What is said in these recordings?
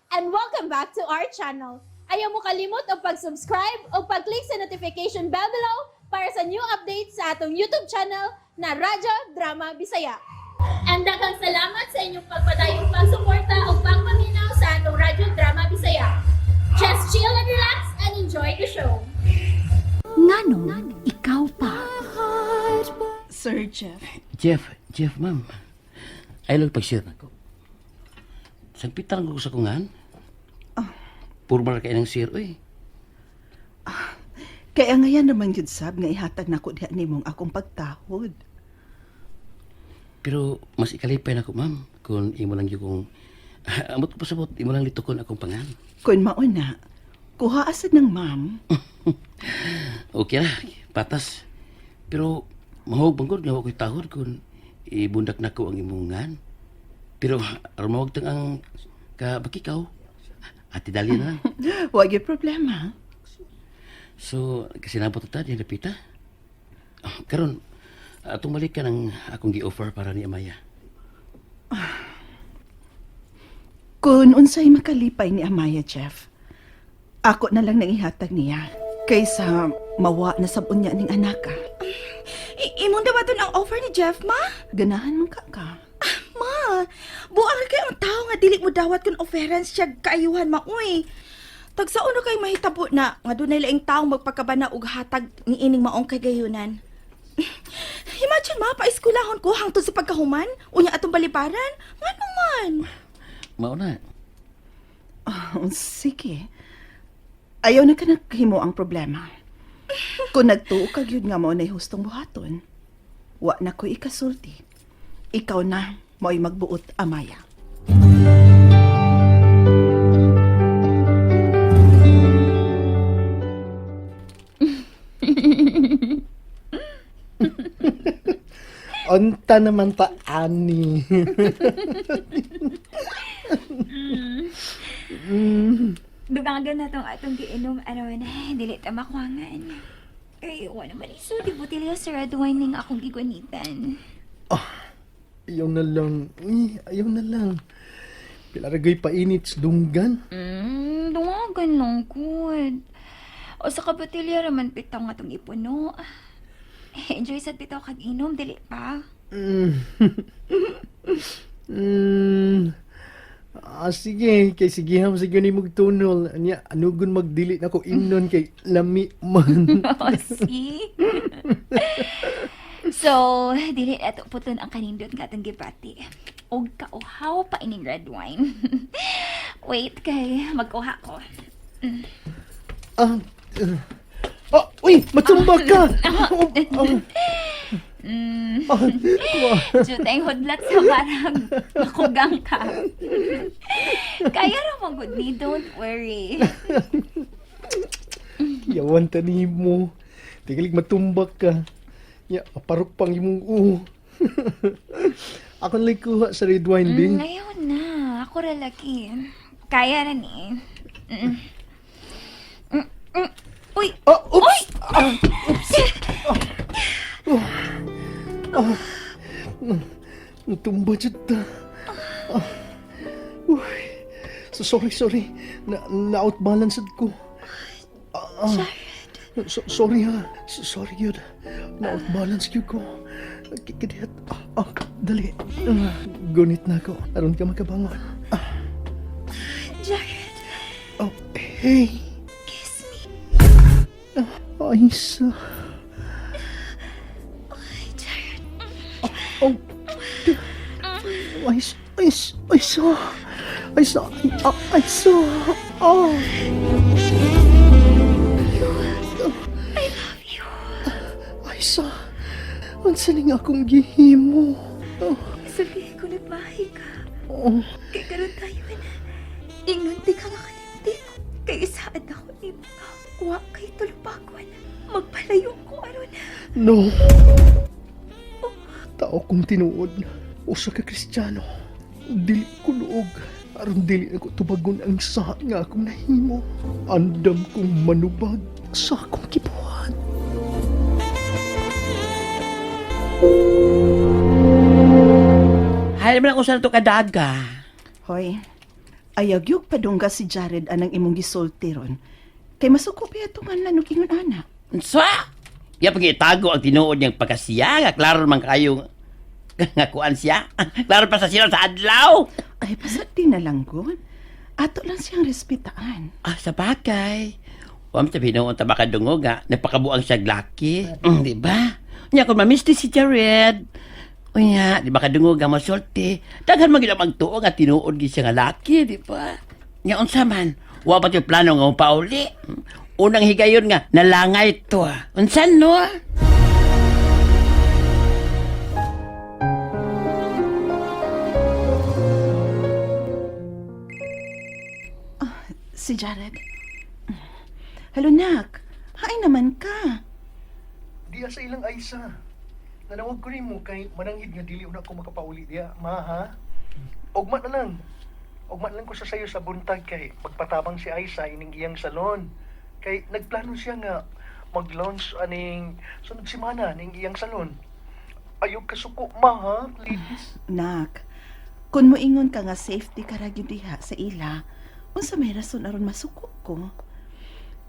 And welcome back to our channel. Ayaw mo kalimot og pag-subscribe o pag-click sa notification bell below para sa new updates sa atong YouTube channel na Radyo Drama Bisaya. And daghang salamat sa inyong pagpadayong pagsuporta o pagpaminaw sa atong Radyo Drama Bisaya. Just chill and relax and enjoy the show. Nganong ikaw pa? Sir Jeff. Jeff, Jeff, ma'am. Ay lang pag-share na ko. Sagpitan ko sa kungan. Puro man kay ng sir, uy. Kaya ngayon naman yun sab nga ihatag nako diha nimong akong pagtahod. Pero mas ikalipay na ko, ma'am, kung imo lang yung kung amot ko pasabot, imo lang litukon akong pangan. Kun mauna, kuha asad ng ma'am. Okay ra, patas. Pero mahog bangod nga wa ko'y tahod kung ibundak na ko ang imong ngan. Pero aron mawag tang ang kabakikaw. Ate dali na lang. Wa gyud problema. So, kasinabot ta diyan dapita. Ah, karon atong balikan ang akong gi-offer para ni Amaya. Kun unsay makalipay ni Amaya, Jeff. Ako na lang nang ihatag niya kaysa mawa na sab unya ning anak ka. Imong dawaton ang offer ni Jeff, ma? Ganahan man ka ka. Ma, buang kay ang tao nga dili mo dawat kun offeran siya kaayuhan ma, uy. Tagsaon na kay mahitabo na nga dunay laing taong magpakabana og hatag niining maong kagayunan. Imagine ma, paeskwelahon ko hangtod sa pagkahuman, unya atong balibaran. Ngano man? Mao na. Oh, sige. Ayaw na ka naghimo ang problema. Kung nagtuo ka gyud nga mao na'y hustong buhaton, wa na ko ikasulti. Ikaw na mo'y magbuot, Amaya. Unta naman ta, ani. Dugangan na tong atong giinom aron dili ta makuangan. Kay wa naman iso di botelya sa red wine ning akong gigunitan. Ayaw na lang. Eh, ayaw na lang. Pilaragay painit sa dunggan. Dungagan lang gud. O sa kabotelya raman bitaw nga tong ipuno. Enjoy sad bitaw kag inom dili pa. Ah, sige, kay sige ham sige ni magtunol. Anya, anugon magdili na ko imnon kay lami man. O, see? So, dili ato puton ang kanindot nga atong gibati. Og kauhaw pa ining red wine. Wait kay magkuha ko. Ah, ah, uy, matumba ka. Oh, oh. Ah, Jutay hudlat sa marag makugang ka. Kaya ra mo gud ni, don't worry. Yawan ta nimo. Tigalig matumbak ka. Ya, maparok pang imong uho. Ako lang kuha sa red wine, Bing. Ngayon na, ako ra lagi. Kaya ra ni. Uy, Ah, oops! Ah, oops! Ah, oh. Ah, natumba dyan ta. Ah, uy. So, sorry, sorry. Na, na-outbalance ko. Ah, ah. So, sorry ha. So, sorry yun. Na-outbalance yun ko. Kikidit. Ah, ah, dali. Ah, gunit na ako. Aron ka makabangon. Ah, Jared, oh, hey. Kiss me. Ay, sa... Ay, Jared. Oh. Ay, ay, ay, sa... Ay, sa... Ay, ay, sa... Oh. I love you. Ay, sa... Ang saling akong gihimo. Oh. Sabihin ko nagmahi ka. Oh. Kay karon tayo na. Ingon di ka nga kalimti ko. Kay isaad ako ni Wa kay tulupakon. Magpalayo ko aron. No. Tao kong tinuod. Usa ka Kristiyano. Dili ko luog. Aron dili na ko tubagon ang sa nga akong nahimo. Andam kong manubag sa akong kibuhat. Hayal man ako sa to kadaga. Hoy, Ayagyog padungga si Jared anang imong gisulti ron. Kay masuko pa yatungan lang og ingon ana. Unsa? Ya pag itago ang tinuod niyang pagkasiya, nga klaro man kayo nga kuan siya. Klaro pa sa sila sa adlaw. Ay, pasagdi na lang gon. Ato lang siyang respetaan. Ah, sa bagay. Wa man sa binuon ta baka dungog nga nagpakabuang siya laki. Di ba? Nya kung mamiss ni si Jared. Unya, di ba kadungog nga mosulti. Daghan man gyud ang magtuo nga tinuod gyud siya nga laki, di ba? Nya unsa man? Wa pa to'y plano nga pauli. Unang higayon nga nalangay to. Ah. Unsan no? Si Jared. Hello, nak. Hay naman ka. Diya sa ilang Aisa. Nanawag ko nimo kay mananghid nga dili una ko makapauli diya, ma ha. Ugma na lang. Ugma na lang ko sa sayo sa buntag kay magpatabang si Aisa ining iyang salon. Kay nagplano siya nga mag-launch aning sunod semana ning iyang salon. Ayaw kasuko ma ha, please. Nak, kung moingon ka nga safety ka ra gyud diha sa ila, unsa may rason aron masuko ko?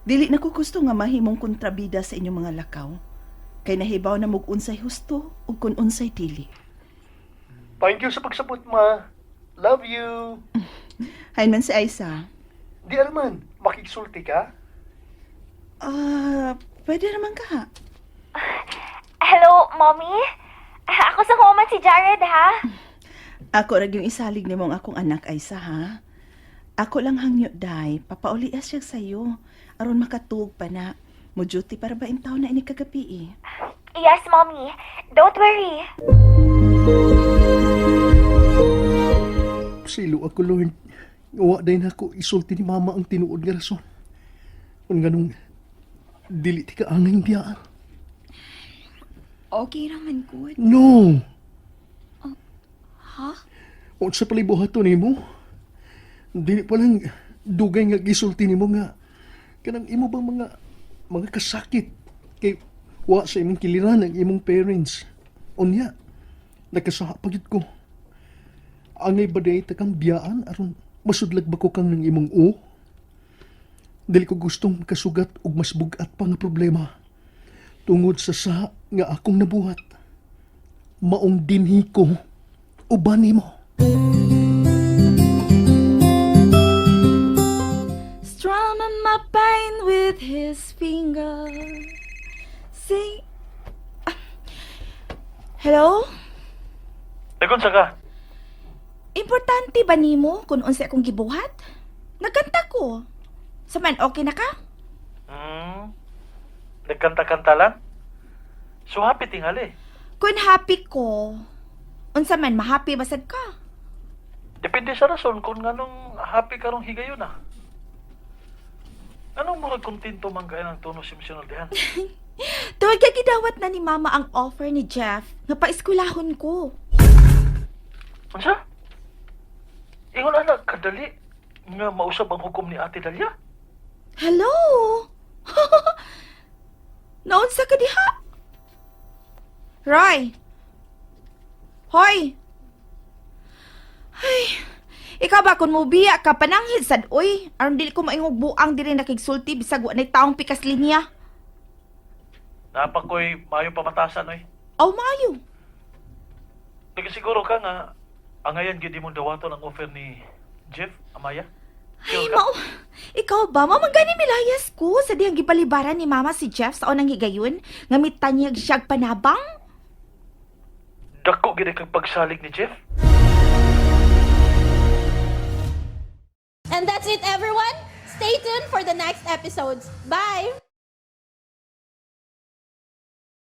Dili na ko gusto nga mahimong kontrabida sa inyong mga lakaw. Kay nahibaw na mog unsay husto ug kun unsay dili. Thank you sa pagsabot ma. Love you. Hain man si Aisa. Di alaman, makigsulti ka? Ah, pwede naman ka. Hello, Mommy? Ako sa human si Jared, ha? Ako ra gyung isalig nimo ang akong anak Aisa ha. Ako lang hangyo day, papauli siya sayo aron makatuog pa na. Mo duty para ba intaw na ini kagabi eh. Yes, Mommy. Don't worry. Silo ako, Lord. Wa day na ako isulti ni Mama ang tinuod nga rason. Kung ganong dili ti ka angay biyaan. Okay raman, good. No! Ha? Unsa pala'y buhaton nimo? Dili pa lang dugay nga gisulti nimo nga kanang imo bang mga kasakit kay wa sa imong kiliran ang imong parents. Unya, nagkasaha pa gyud ko. Angay ba day ta kang biyaan aron masudlag ba ko kang ng imong o? Dili ko gustong makasugat og mas bug-at pa nga problema tungod sa saha nga akong nabuhat. Maong dinhi ko uban nimo. Strumming my pain with his finger. Sing. Ah. Hello? Dagon sa ka. Importante ba nimo kung unsa akong gibuhat? Nagkanta ko. Saman, okay na ka? Nagkanta-kanta lang? So happy tingali. Kung happy ko, unsa man mahappy basad ka. Depende sa rason kung nganong happy karong higayon ah. Anong murag kontento man kaya ng tono emosyonal dihan? Tuwag kay gidawat na ni Mama ang offer ni Jeff nga paeskwelahon ko. Unsa? Ingon ana kadali nga mausab ang hukom ni Ate Dalia? Hello? Naunsa ka diha? Roy! Hoy! Ay, ikaw ba kung mubiya ka pananghid sad oy? Aron dili ko maingog buang diri nakigsulti bisag wa nay taong pikas linya. Napakoy maayo pamatasan oy. Aw maayo. Nagasiguro ka nga angayan gyud imong dawaton ang offer ni Jeff Amaya? Ay, Sure ka? mao. Ikaw ba, mao man gani milayas ko sa dihang gipalibaran ni Mama si Jeff sa unang higayon nga mitanyag siyag panabang? Dako gyud kag pagsalig ni Jeff. And that's it, everyone. Stay tuned for the next episodes. Bye!